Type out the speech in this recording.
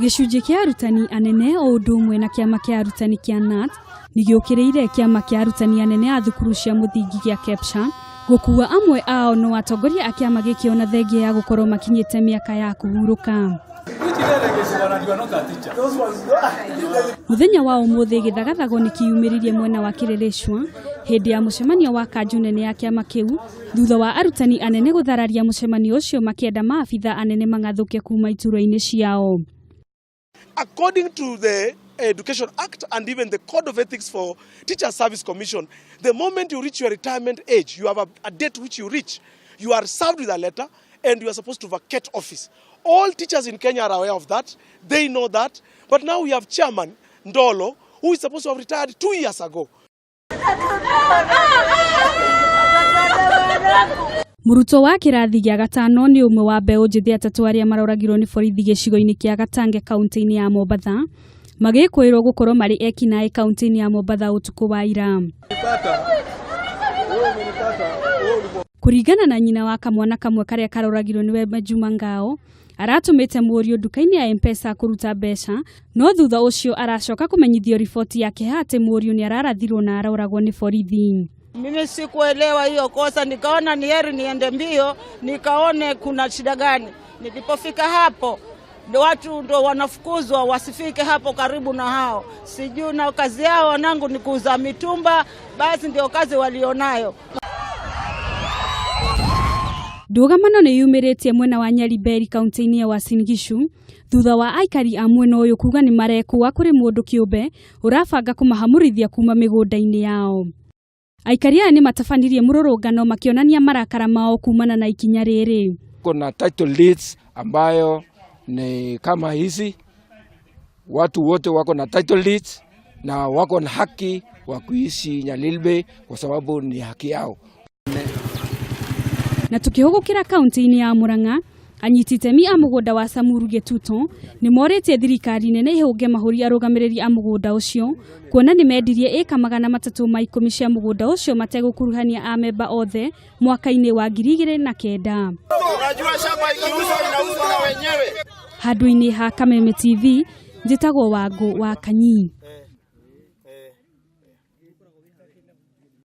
Gĩcunjĩ kĩa arutani anene o ũndũ ũmwe na kĩama kĩa arutani kĩa KNUT nĩ gĩũkĩrĩire kĩama kĩa arutani anene a thukuru cia mũthingi gĩa KEPSHA gũkua amwe ao no atongoria a kĩama gĩkĩ ona thengia ya gũkorwo makinyĩte mĩaka ya kũhurũka. Mũthenya wa ũmũthĩ gĩthagathago nĩ kĩyumĩririe mwena wa Kĩrĩrĩcua hĩndĩ ya mũcemanio wa kanjũ nene ya kĩama kĩu thutha wa arutani anene gũthararia mũcemanio ũcio makĩenda maabitha anene mang'athũke kuma iturwa-inĩ ciao. According to the Education Act and even the Code of Ethics for Teacher Service Commission, the moment you reach your retirement age, you have a date which you reach, you are served with a letter and you are supposed to vacate office. All teachers in Kenya are aware of that. They know that. But now we have Chairman Ndolo, who is supposed to have retired 2 years ago. Mũrutwo wa kĩrathi gĩa gatano nĩ ũmwe wa mbeũ njĩthĩ atatũ arĩa maroragirwo nĩ borithi gĩcigo-inĩ kĩa Gatange kaunti-inĩ ya Mombatha magĩkũĩrwo gũkorwo marĩ ekinaĩ kaunti-inĩ ya Mombatha ũtukũ wa ira. Kũringana na nyina wa kamwana kamwe karĩa karoragirwo nĩwe Juma Ngao, aratũmĩte mũriũ nduka-inĩ ya M-Pesa kũruta mbeca no thutha ũcio aracoka kũmenyithio riboti ya kĩeha atĩ mũriũ nĩ ararathirwo na aroragwo nĩ borithi. Mimi sikuelewa hiyo kosa, nikaona ni heri niende mbio nikaone kuna shida gani. Nilipofika hapo ndo watu ndo wanafukuzwa wasifike hapo karibu na hao, sijui na kazi yao wanangu ni kuuza mitumba, basi ndio kazi walionayo. Ndũgamano nĩ yumĩrĩtie mwena wa Nyariberi kaunti-inĩ ya Uasin Gishu thutha wa aikari a mwena ũyũ kuga nĩ marekũa kũrĩ mũndũ kĩũmbe ũrabanga kũmahamũrithia kuma mĩgũnda-inĩ yao. Aikari aya nĩ matabanirie mũrũrũngano makĩonania marakara mao kumana na ikinya rĩrĩ. Kuna title deeds ambayo ni kama hizi, watu wote wako na title deeds na wako na haki wa kuishi Nyalilbe kwa sababu ni haki yao. Na tukĩhũgũkĩra kaunti-inĩ ya Murang'a, anyiti itemi a mũgũnda wa Samuru Gĩtuto nĩ morĩtie thirikari nene ĩhũnge mahũri arũgamĩrĩri a mũgũnda ũcio kuona nĩ mendirie ĩka 310 cia mũgũnda ũcio mategũkuruhania amemba othe mwaka-inĩ wa 2009. Unajua shamba ikiuzwa inauzwa na wenyewe. Handũ-inĩ ha Kameme TV, njĩtagwo Wangũ wa Kanyi.